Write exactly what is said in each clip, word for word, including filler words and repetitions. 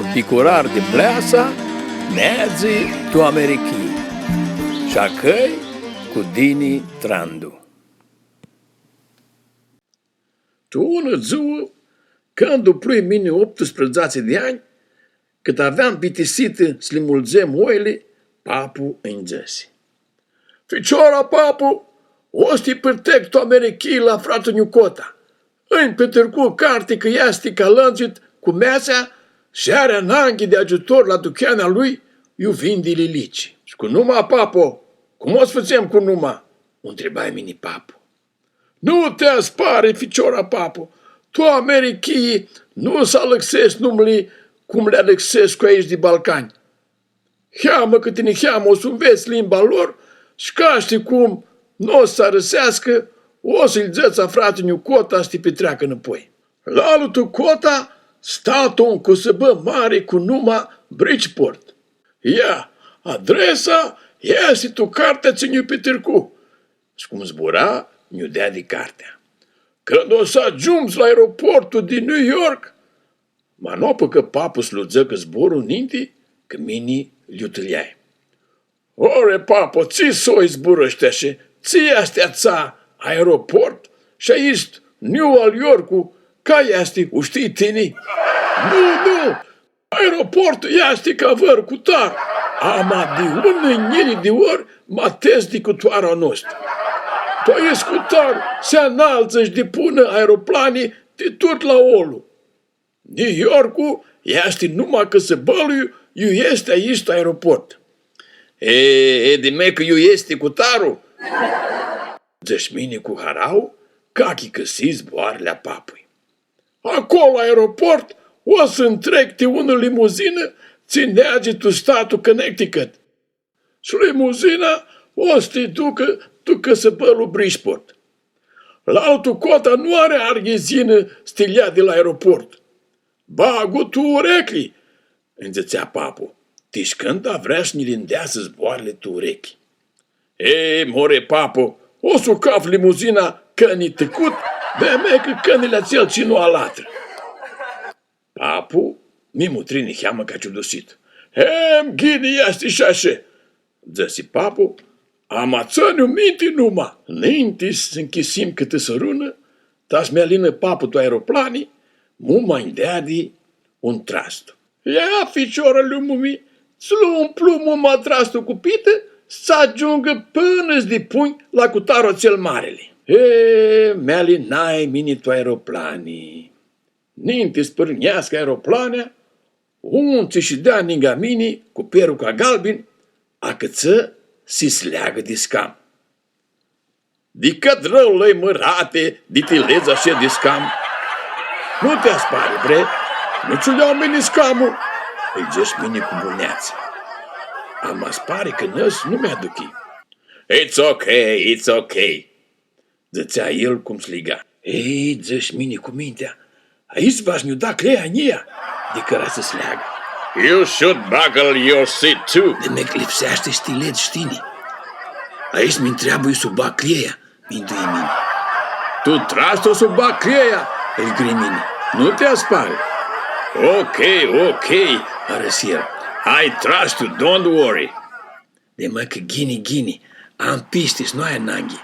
Picurar di Pleasa, neadzi tu Americhii. Shi acãi cu Dini Trandu. Tu unã dzuã, cãndu umplui mini optusprãdzatsi di anj, cãt aveam bitisitã s-li muldzem oili, papu nj-, dzãsi: Ficiora, papu, o s-ti pãrteg tu Americhii la fratlu-nju Cota. Nj-pitricurã carti cã easti ca lãndzit cu meatsea shi ari ananghi di agiutor la ducheana lui, iu vindi lilici. Shi cu numa, papu, cum o s-fãtsem cu numa? U ntribai mini papu. Nu ti aspari, ficiora, papu, tu Americhii nu s-alãxescu numili cum li alãxescu aeshti di Balcani. Heamã cãti niheamã o s-u nvets limba lor, shi ca shtii cum nu o s-arãseascã, o s-lji dzãts a frati-nju Cota s-ti pitreacã nãpoi. Lalu tu Cota sta tu un cusãbã mari cu numa Bridgeport. Ia, adresa easti tu cartea tsi nj-u pitricu. Shi cum zbura, nj-u deadi cartea. Cãndu o s-agiundzi la aeroportul di New York, ma nu apucã papu s-lu dzãcã zborlu ninti, cã mini lj-u tãljai. Ore, papu, tsi soi zburãshti ashi? Tsi easti atsea aeroport? Shi aestu New York-u, cai easti, u shtii tini? Nu, nu! Aeroportul easti ca vãr cutar, ama di unã njilji di ori ma tez di cutarlu a nostru. Tu aestu cutar s-analtsã shi dipunã aeroplani di tut laolu. New York-u easti numa cãsãbãlu iu easti aestu aeroport. E, e, di mecã iu easti cutarlu? Dzãsh mini cu harauã, cã achicãsii zboarãli a papui. Aclo, la aeroport, o s-ntreg ti unã limuzinã tsi neadzi tu shtatlu Connecticut. Shi limuzina o s-ti ducã tu cãsãbãlu Bridgeport. Lalu tu Cota nu ari arghizinã s-ti ljea di la aeroport. Bagã-u tu ureclji, nj-dzãtsea papu, ti shi cãndu vrea s-nji li ndeasã zboarãli tu ureclji. E, more, papu, o s-u caftu limuzina cãni tãcut, di mecã cãnili atsel tsi nu alatrã. Papu mi mutri niheamã ca ciudusit. Em, ghini easti shi ashi, dzãsi papu, ama tsã-nj-u minti numa. Ninti s-nchisim cãtã sãrunã, ta s-mi alinã papu tu aeroplani, muma nj-deadi un trastu. Ia, ficiorlu a mumii, tsã lu umplu muma trastu cu pitã, s-agiungã pãnã s-dipunj la cutarlu atsel marili. E, mi alinai mini tu aeroplani. Ninti s-pãrnjeascã aeroplanea, un tsi shidea ningã mini cu peruca galbin, acãtsã si s-leagã di scam. Di cãt rãu lã-i, mãrate, di ti ledz ashi di scam? Nu ti aspari, bre, nu tsã ljau mini scamlu, lji dzãsh mini cu bunjatsi. Ama s-pari cã nãs nu mi-aduchi. It's ok, it's ok, dzãtsea el cum s-liga. Ei, dzãsh mini cu mintea, aestu va s-nj-u da cleia a njia, di cãra s-leagã. You should buckle your seat too. Di mecã lipseashti s-ti ledz shi tini. Aestu mi ntreabã iu s-u bag cleia, mindui mini. Tu trastu s-u bag cleia, lji gri mini. Nu ti aspari. Ok, ok, arãsi el. I trust you, don't worry. Di mecã ghini, ghini, am pisti, s-nu ai ananghi.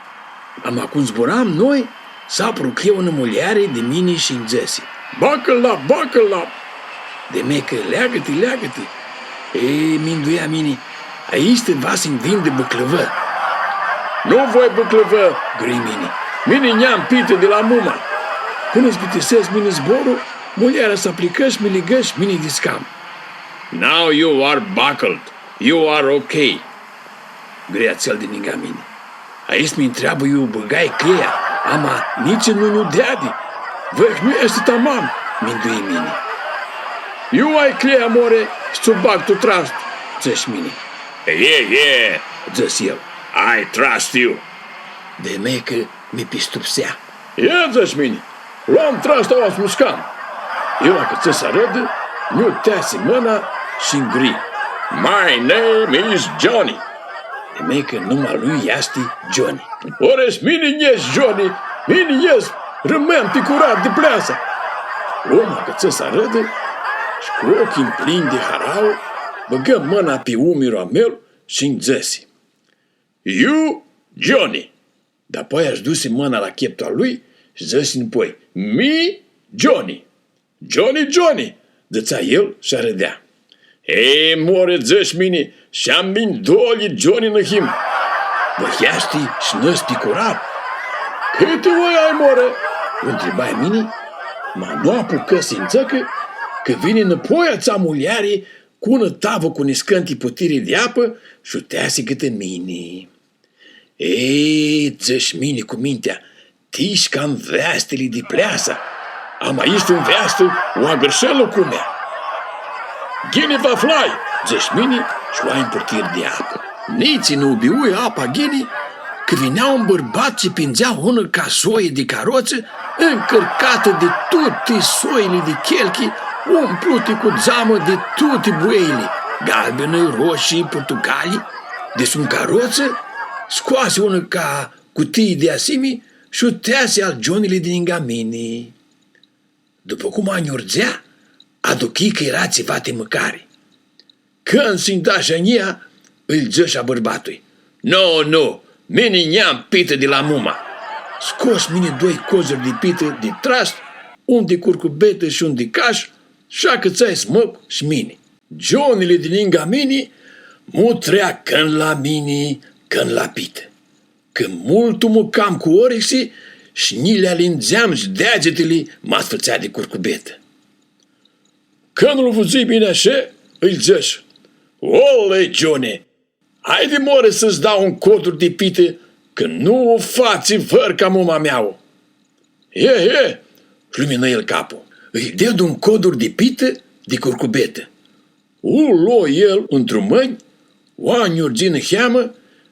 Ama cum zburam noi, s-apruchea unã muljari di mini shi nj-dzãsi: Buckle up, buckle up! Di mecã leagã-ti, leagã-ti! E, minduia mini, aestu va s-nj-vindã bãclãvã. Nu voi bãclãvã, gri mini, mini nj-am pitã di la muma. Pãnã s-bitisescu mini zborlu, muljarea s-aplicã shi mi ligã shi mini di scam. Now you are buckled. You are ok, gri atsel di ningã mini. Aestu mi ntreabã iu bãgai cleia, ama nitsi nu nj-u deadi. Vãrã nu easti tamam, mindui mini. Iu ai cleia, more, s-tsã u bag tu trastu, dzãsh mini. Ie, ie, dzãsi el, I trust you. Di mecã mi pistupsea. Ia, dzãsh mini, loam trastu aoa s-muscam. El acãtsã s-arãdã, nj-u teasi mãna shi nj-gri: My name is Johnny. Di mecã numa lui easti Johnny. Ore, s-mini nj-es Johnny, mini es rãmãn picurar di Pleasa. Omlu acãtsã s-arãdã Cu oclji mplinj di harauã, bãgã mãna pi umirlu a meu shi nj-dzãsi: „Iu, Johnny!” Dapoaia sh-dusi mãna la cheptul a lui shi dzãsi nãpoi: „Mi, Johnny!” „Johnny, Johnny!” dzãtsea el shi arãdea. „E, more, dzãsh mini, shi amindoilji Johnny nã him. Vãheashti shi nã spicuram.” „Cãti oi ai, more?” lu ntribai mini, ma nu apucã s-nji dzãcã cã vini nãpoi atsea muljari cu unã tavã cu niscãnti putiri di apã shi u teasi cãtã mini. „E, dzãsh mini cu mintea, ti shti ca nveastili di Pleasa, ama aestã nveastã u agãrshã lucrul meu.” „Ghini va aflai!” dzãsh mini shi loai un purtir di apã. Nitsi nu u biui apa ghini, cã vinea un bãrbat tsi pindzea unã casoi di carotsã, ncãrcatã di tuti soili di chelchi, umpluti cu dzamã di tuti bueili, galbinã, roshii, purtucalji. Di sum carotsã, scoasi unã ca cutii di asimi shi u teasi al Johnili di ningã mini. Dupã cum anjurdzea, aduchii cã eara tsiva ti mãcari. Cãndu s-nj-da shania, ãlj dzãsh a bãrbatui: „Nu, nu, mini nj-am pitã di la muma.” Scosh mini doi codzuri di pitã di trast, un di curcubetã shi un di cash, shi acãtsai s-mãc shi mini. Johnili di ningã mini mutrea cãndu la mini, cãndu la pitã, cã multu mãcam cu orixi shi nji li alindzeam shi deagetili ma s-fãtsea di curcubetã. Cãndu lu vidzui mini ashi, ãlj dzãsh: „Ole, Johnny, haidi, more, s-tsã dau un codur di pitã, cã nu u fatsi vãr ca muma a mea.” „E, e!” shi luminã el caplu. Ãlj dedu un codur di pitã di curcubetã. U lo el ãntru mãnj, u anjurdzi niheamã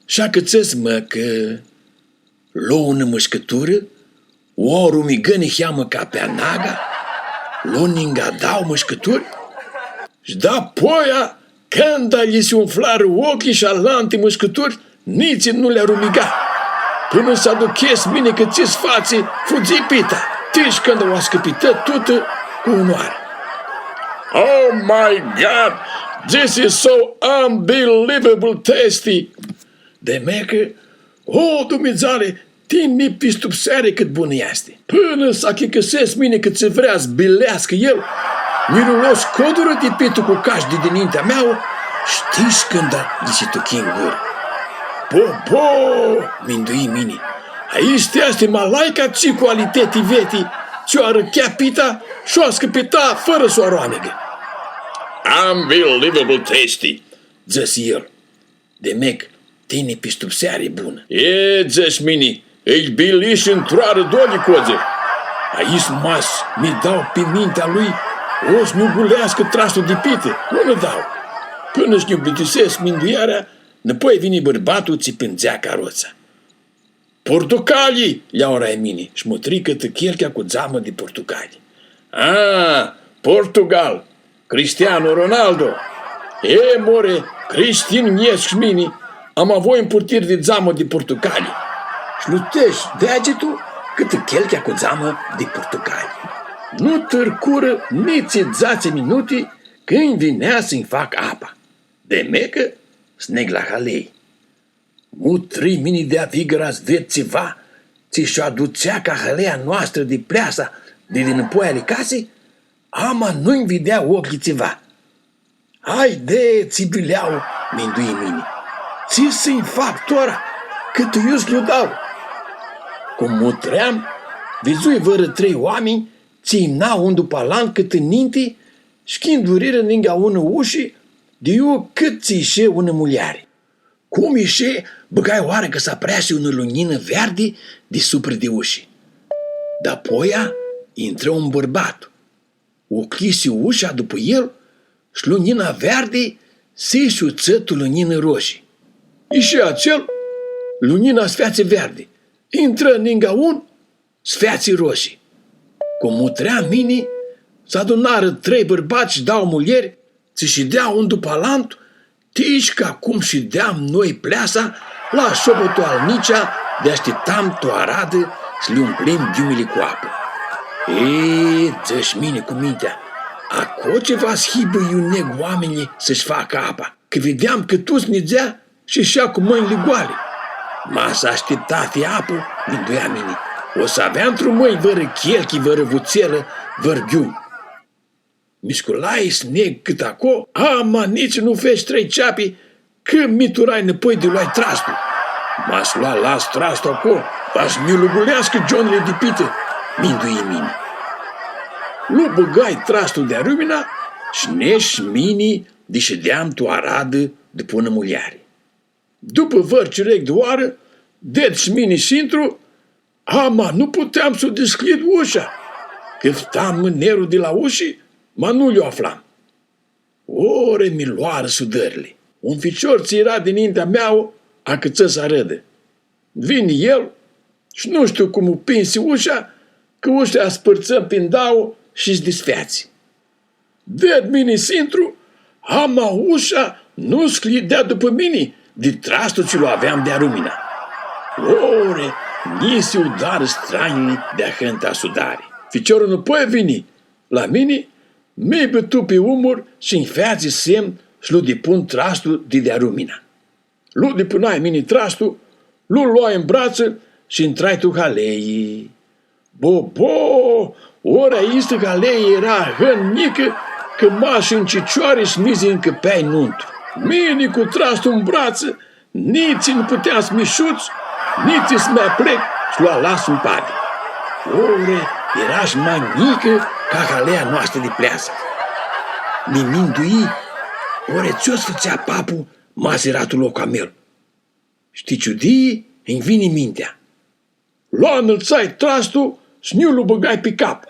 shi acãtsã s-mãcã. Lo unã mãshcãturã, u arumigã niheamã ca pi anaga, lo ninga dauã mãshcãturi, shi dapoia, canda lji si umflarã oclji shi alanti mãshcãturi, nitsi nu li arumiga. Pãnã s-aduchescu mini cã tsi s-fatsi, fudzi pita, tish canda u ascãpitã tutã cu unã oarã. Oh my God! This is so unbelievable tasty! Di mecã, o, Dumnidzale, tini pistupseari cãt bunã easti. Pãnã s-achicãsescu mini cã tsi vrea s-bileascã el, nji lu lo s-codurã di pitã cu cash di dinintea mea, shi tish canda lji si tuchi n gurã. „Bo, bo!” mindui mini. „Aestã easti ma laica tsi cu aliteti veti, tsi u arãchea pita shi u ascãpita fãrã s-u aroamigã.” „Unbelievable tasty!” dzãsi el. Di mecã, tini pistupseari bunã. E, dzãsh mini, ãlj bilish ntr-oarã doilji codzuri. Aestu ma s-mi dau pi mintea lui, o s-nj-u guleascã trastul di pitã, nu nã dau. Pãnã s-nj-u bitisescu minduearea, nãpoi vini bãrbatlu tsi pindzea carotsa. „Purtucalji!” lj-aurai mini shi mutrii cãtã chelchea cu dzamã di purtucalji. „A, Portugal, Cristiano Ronaldo! E, more, crishtin nj-escu shi mini, ama voi un purtir di dzamã di purtucalji.” Shi lu tesh deagitul cãtã chelchea cu dzamã di purtucalji. Nu tãrcurã nitsi dzatsi minuti, cãndu vinea s-nj-fac apa. Di mecã, s-neg la halei. Mutrii mini di avigãra s-ved tsiva, tsi sh-adutsea ca hãleia noastrã di Pleasa, di dinãpoi ali casi, ama nu-nj videa oclji tsiva. „Haide, tsi bileau!” mindui mini. „Tsi s-nj-fac tora, cãtã iu s-lju dau?” Cum mutream, vidzui vãrã trei oaminj, tsi imna un dupã alantu cãtã ninti, sh-chindurirã ninga unã ushi, di iu cãt tsi ishi unã muljari. Cum ishi, bãgai oarã cã s-apreasi unã luninã verdi di supra di ushi. Dapoia intrã un bãrbat. Oclisi usha dupã el, sh-lunina verdi si shutsã tu lunina roshi. Ishi atsel, lunina s-featsi verdi. Intrã ninga un, s-featsi roshi. Cum mutream mini, s-adunarã trei bãrbats shi dauã muljeri, tsi shidea un dupã alantu, tish ca cum shideam noi Pleasa, la shobotul al Nicea, di ashtiptam tu aradã s-li umplim ghiumili cu apã. E, dzãsh mini cu mintea, Aco tsi va s-hibã iu negu oaminjlji s-sh-facã apa, cã videam cã tuts nidzea shi sh-ia cu mãnjli goali. Ma s-ashtipta ti apã, minduia mini, o s-avea ntru mãnj vãrã chelchi, vãrã vutselã, vãr ghium. Mi sculai s-neg cãt aco, ama nitsi nu feci trei ceapi, cã mi turai nãpoi di loai trastu. Ma s-lu alas trastu aco, va s-nji lu guleascã gionili di pitã, mindui mini. Lu bãgai trastu di arumina, sh-nesh mini dishideam tu aradã dupã unã muljari. Dupã vãr cirechi di oarã, ded sh-mini s-intru, ama nu puteam s-u dishcljid usha, cãftam mãnerlu di la ushi, ma nu lj-u aflam. Ore mi loarã sudãrli. Un ficior tsi eara dinintea mea acãtsã s-arãdã. Vini el shi nu shtiu cum u pinsi usha, cã usha aspãrtsã pi ndauã shi s-disfeatsi. Ded mini s-intru, ama usha nu s-cljidea dupã mini, di trastu tsi lu aveam di arumina. Ore, nji si udarã stranjli di ahãnta sudari. Ficiorlu nãpoi vini la mini, mi bãtu pi umur shi nj-featsi semn s-lu dipun trastu di, di arumina. Lu dipunai mini trastu, lu loai tu bratsã shi intrai tu halei. Bo, bo! Ori aistã halei eara ahãt njicã, cã mash tu cicioari s-mi zi ncãpeai nuntru. Mini cu trastu tu bratsã, nitsi nu puteam s-mi shuts, nitsi s-mi aplec, s-lu alas tu padi. Ore, eara shi ma njicã ca haleia noastrã di pleasã. Mi mindui, ore, tsi o s-fãtsea papu, ma s-eara tu loclu a meu. Shi ti ciudii, nj-vini mintea. Lu anãltsai trastu, s-nj-lu bãgai pi cap,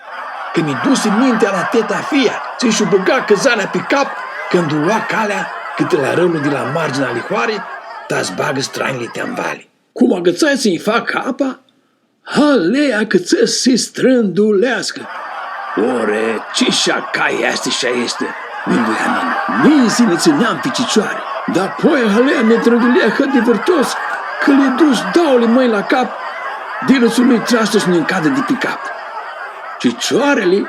cã mi dusi mintea la teta Fia, tsi sh-u bãga cãzanea pi cap, cãndu lua calea cãtã la rãlu di la marginea ali hoari, ta s-bagã stranjli ti anvali. Cum agãtsai s-nji fac apa, halea acãtsã s-si strãnduleascã. Ore, tsi shacai easti shi aestã, minduiam mini. Nitsi nã tsãneam pi cicioari. Dapoia halea nã trãndulea ahãt di vãrtos, cã li dus dauli mãnj la cap, di lu tsãnui trastu s-nã cadã di pi cap. Cicioarili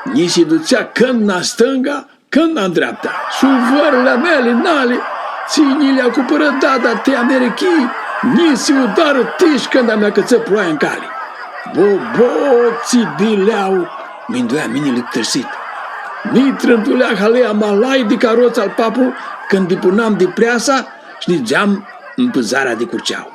nji si dutsea cãndu na stãnga, cãndu na ndreapta, suvãrli a meali nali, tsi nji li acupãrã dada ti Americhii, nji si udarã tish cãndu mi acãtsã ploaia n cali. Bo, bo, tsi bileau, minduiam mini lãctãrsit. Nã trãndulea halea ma lai di carotsa al papu, cãndu dipunam di pleasa shi nidzeam mpãzarea di curceau.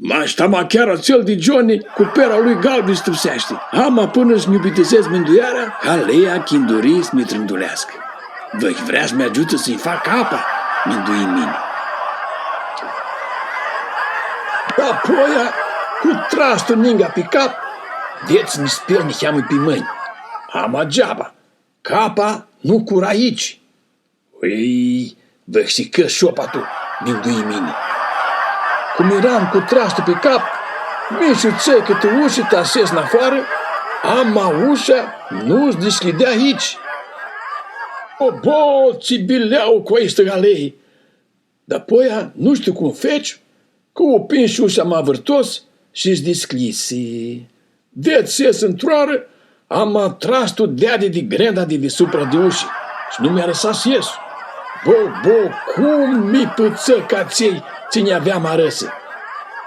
Ma sh-tama chiar atsel di gioni cu pera lui galbi s-tãpseashti. Ama pãnã s-nj-u bitisi minduearea, halea chinduri s-mi trãnduleascã. Vãhi vrea s-mi agiutã s-nji fac apa, mindui mini. Dapoia, cu trastu ninga pi cap, ded s-mi spel niheamã pi mãnj. Ama geaba, cã apa nu cura aoatsi. Ui, vãhi s-cãs shopa tu, mindui mini. Cum eram cu trastu pi cap, mi shutsai cãtã ushi ta s-es nafoarã, ama usha nu s-dishcljidea aoatsi. O, bo, tsi bileau cu aistã halei! Dapoia, nu shtiu cum feci, cã u pinsi usha ma vãrtos shi s-dishcljisi. Ded s-es ntr-oarã, ama trastu deadi di grenda di disupra di ushi, shi nu mi arãsa s-es. Bo, bo, cum mi pãtsã ca atselj tsi nj-aveam arãsã!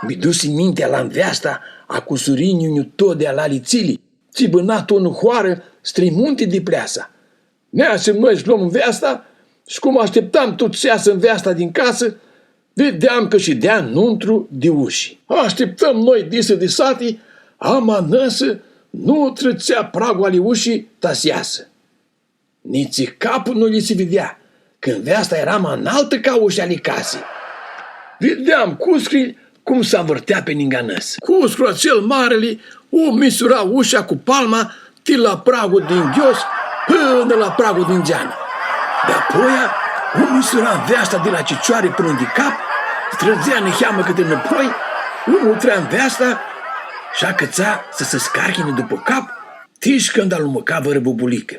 Mi dusi mintea la nveasta a cusurinjlui a njeu Todi al Alitsilji, tsi bãna tu unã hoarã strãmunti di pleasa. Neasim noi s-lom nveasta, shi cum ashtiptam tuts s-easã nveasta din casã, videam cã shidea nuntru di ushi. Ashtiptãm noi disã disati, ama nãsã nu tritsea pragul ali ushi ta s-easã. Nitsi caplu nu lji si videa, cã nveasta eara ma analtã ca usha ali casi. Videam cuscri cum s-anvãrtea pi ningã nãsã. Cuscru atsel marli u misura usha cu palma, ti la pragul di nghios pãnã la pragul di ndzeanã. Dapoia, u misura nveasta di la cicioari pãnã di cap, s-trãdzea niheamã cãtã nãpoi, u mutrea nveasta shi acãtsa s-si scarchinã dupã cap, tish cãndu alumãca vãrã bubulicã.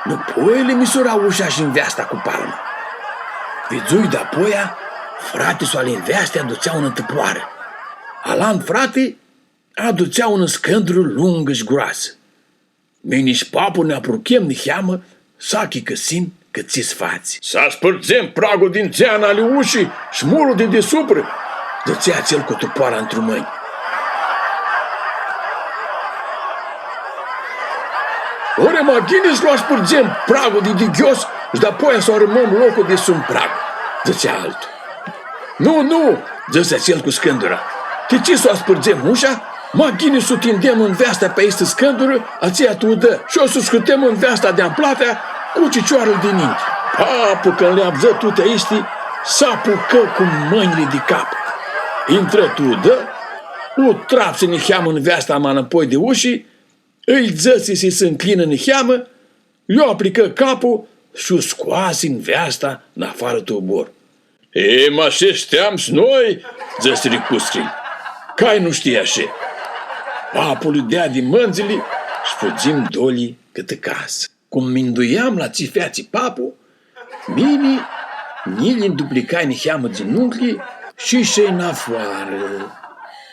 Nãpoi li misura usha shi nveasta cu palma. Vidzui dapoia, frati-su ali nveasti adutsea unã tãpoarã. Alantu frati adutsea unã scãndrã lungã shi groasã. Mini sh-papu nã apruchem niheamã s-achicãsim cã tsi s-fatsi. S-aspãrdzem pragul di ndzeanã ali ushi sh-murlu di disuprã, dzãtsea atsel cu tupoara ntru mãnj. Ore, ma ghini s-lu aspãrdzem pragul di dighios sh-dapoaia s-armãm loclu di sum prag, dzãtsea altu. Nu, nu, dzãsi atsel cu scãndura. Ti tsi s-u aspãrdzem usha? Ma ghini s-u tindem nveasta pi aestã scãndurã, atsea tu udã, shi u s-u scutem nveasta di-amplatã cu cicioarli dininti. Papu, cãndu li avdzã tuti aesti, s-apucã cu mãnjli di cap. Intrã tu udã, u trapsi niheamã nveasta ma nãpoi di ushi, ãlj dzãsi si s-ncljinã niheamã, lj-u aplicã caplu shi u scoasi nveasta nafoarã tu ubor. E, ma shi shteam s-noi, dzãsirã cuscljilj, cai nu shtii ashi. Papu lji deadi mãndzili shi fudzim doilji cãtã casã. Cum minduiam la tsi featsi papu, mini nji li nduplicai niheamã dzinuncljilji shi ishii nafoarã.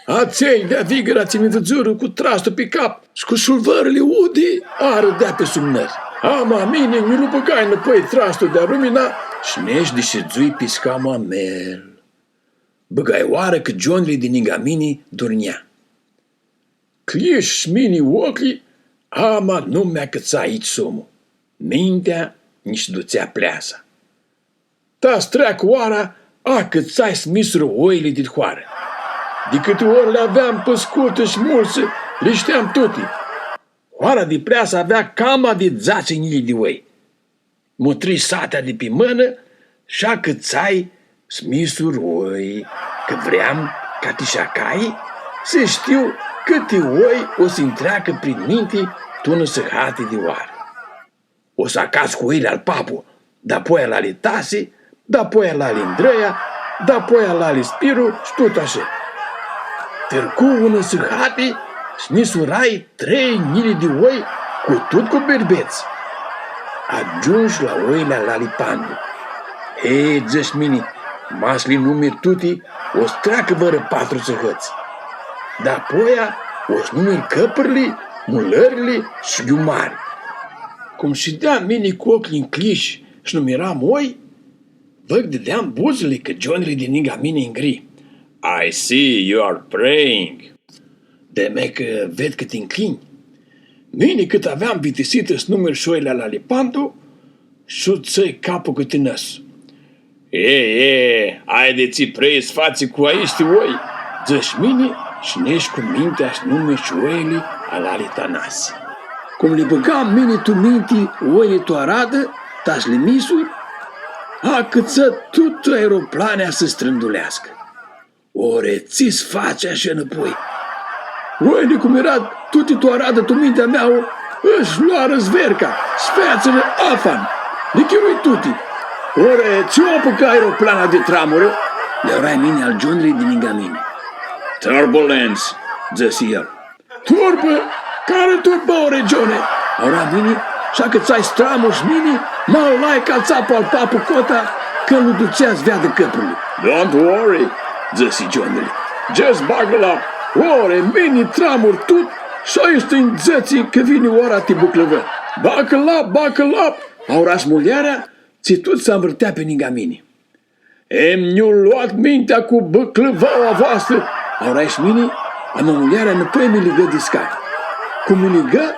Atselj di-a Vigãra tsi mi vidzurã cu trastu pi cap shi cu shulvãrli udi arãdea pi sumnãri. Ama mini nji lu bãgai nãpoi trastu di-a Rumina shi nesh di shidzui pi scamnu a meu. Bãgai oarã cã gionili di ningã mini durnjea. Cljish mini oclji, ama nu mi acãtsai atsea somnu. Mintea nji s-dutsea pleasa. Ta s-treacã oara, acãtsai s-misurã oili di hoarã. Di cãti ori li aveam pãscutã shi multsã, li shteam tuti. Hoara di pleasã avea cama di dzatsi njilji di oi. Mutrii satea di pi mãnã shi acãtsai s-misur oi, cã vream, ca ti shacai, s-shtiu cãti oi u s-nj treacã prin minti tu unã sãhati di oarã. U s-acats cu oili al papu, dapoaia al ali Tasi, dapoaia al ali Ndreia, dapoaia al ali Spiru shi tut ashi. Tãrcu unã sãhati shi misurai trei njilji di oi cu tut cu birbets. Agiumshu la oili al ali Pandu. E, dzãsh mini, ma s-li numir tuti, u s-treacã vãrã patru sãhãts. Dapoaia u s-numir cãpãrli, mulãrli shi ghiumari. Cum shideam mini cu oclji ncljishi shi numiram oi, vãc dideam budzãli cã gionili di ningã mini ngri. I see you are praying. Demeac cã ved cã ti ncljinj. Mini cãt aveam bitisitã s-numir shi oili al ali Pandu, shi u tsãi caplu cãtã nãs. E, e, aidi tsi prei s-fatsi cu aesti oi, dzãsh mini, shi nesh cu mintea s-numir shi oili al ali Tanasi. Cum li bãgam mini tu minti oili tu aradã, ta s-li misur, acãtsã tutã aeroplanea s-strãnduleascã. Ore, tsi s-fatsi ashi nãpoi? Oili, cum eara tuti tu aradã tu mintea mea, ãsh loarã zverca, s-featsirã afan, li chirui tuti. Ore, tsi u apucã aeroplana di tramurã? Lj-aurai mini al gionlui di ningã mini. Turbulence, dzãsi el. Turbã? Cari turbã, ore gione? Aura mini, sh-acãtsai s-tramur sh-mini, ma u lai ca tsaplu al papu Cota, cã lu dutsea s-veadã cãprili. Don't worry, dzãsi gionili. Just buckle up. Ore, mini tramur tut, sh-aestã nj-dzãtsi cã vini ora ti bãclãvã. Buckle up, buckle up. Aura sh-muljarea, tsi tut s-anvãrtea pi ningã mini. Em nj-u loat mintea cu bãclãvaua voastrã, aura sh-mini, ama muljarea nãpoi mi ligã di scai. Cum mi ligã,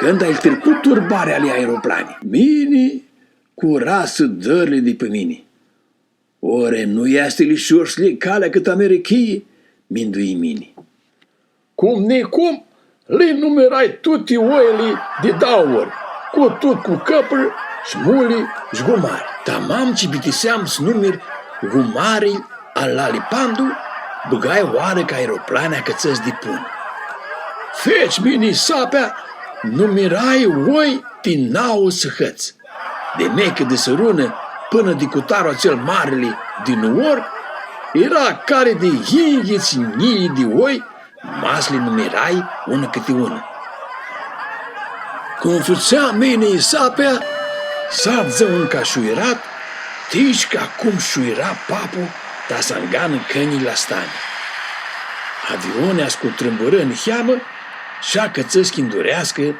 cãndu ai tãrcut turbarea ali aeroplani. Mini cu rasã dãrli di pi mini. Ore, nu easti lishor s-leg calea cãtã Americhii, mindui mini. Cum nicum, li numirai tuti oili di dauã ori, cu tut cu cãprã, sh-muli, sh-gumari. Tamam tsi bitiseam s-numir gumari al lali Pandu, bãgai oarã cã aeroplani acãtsã s-dipunã. Feci mini isapea, numirai oi ti nauã sãhãts. Di mecã di sãrunã pãnã di cutarlu atsel marli di nuor, eara cari di yinghits njilji di oi, ma s-li numirai unã cãti unã. Cum fãtseam mini isapea, s-avdzã un cashuirat, tish ca cum shuira papu ta s-anganã cãnjlji la stani. Avionea s-cutrãmburã niheamã shi acãtsã s-chindureascã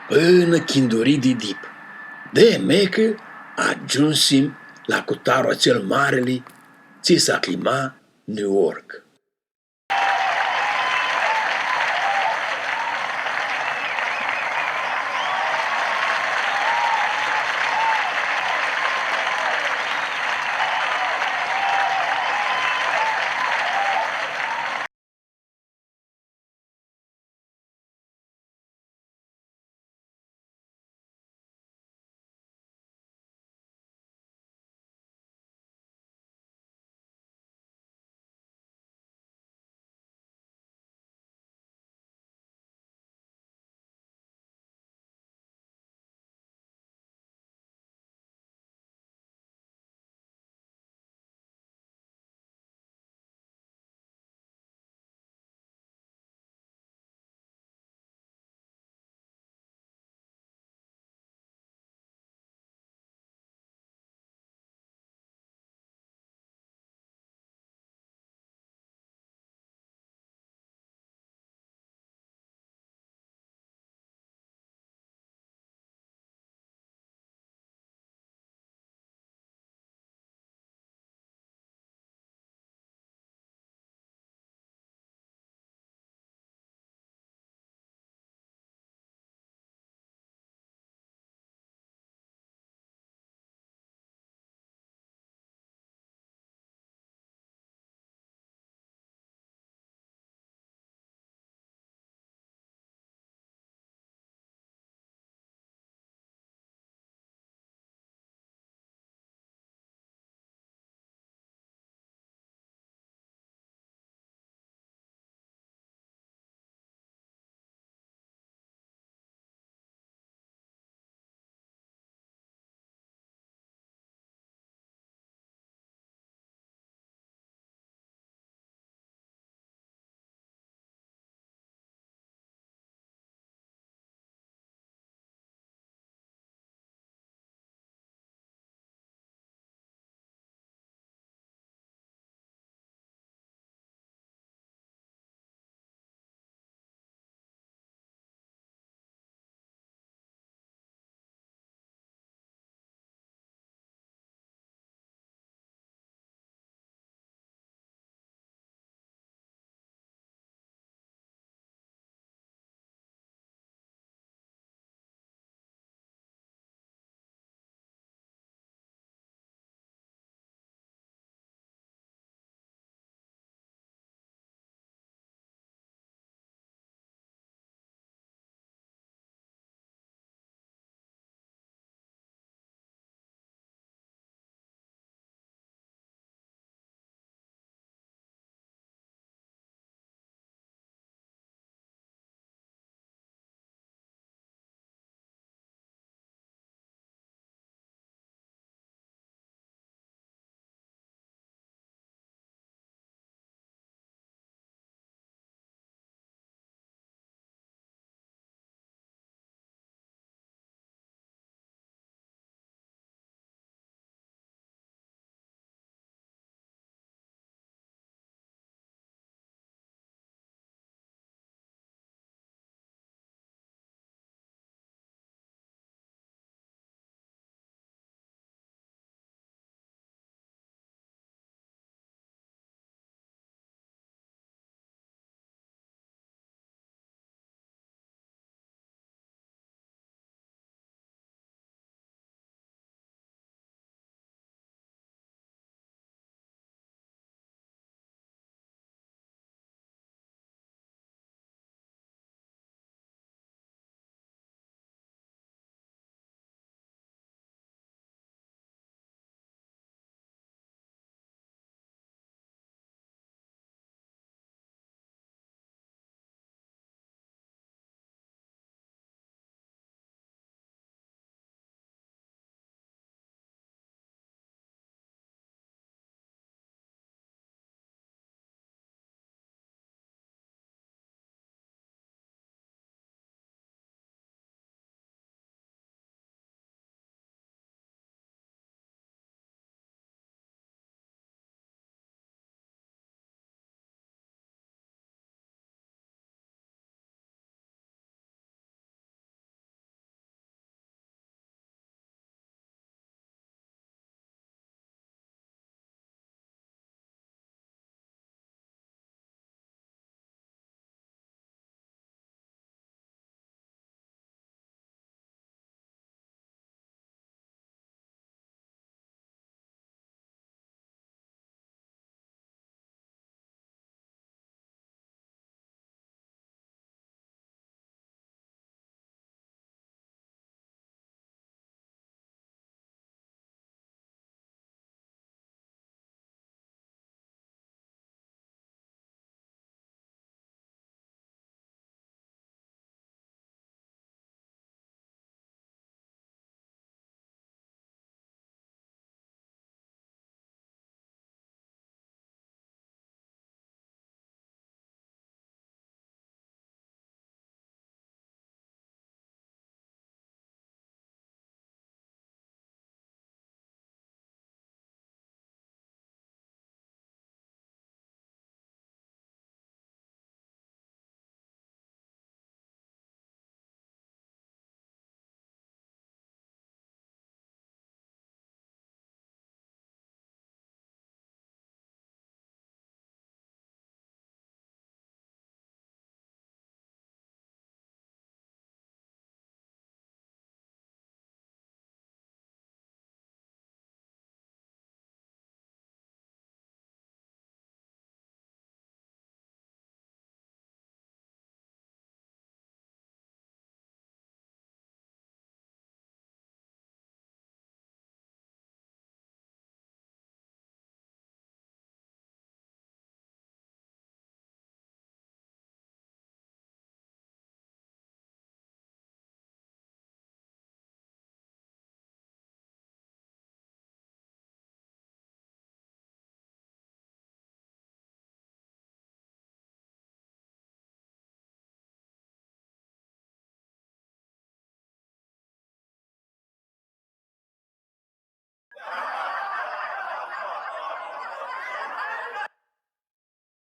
Pãnã chinduri di dip. Di Mecã agiumsim la cutarlu atsel marli, tsi s-acljima New York.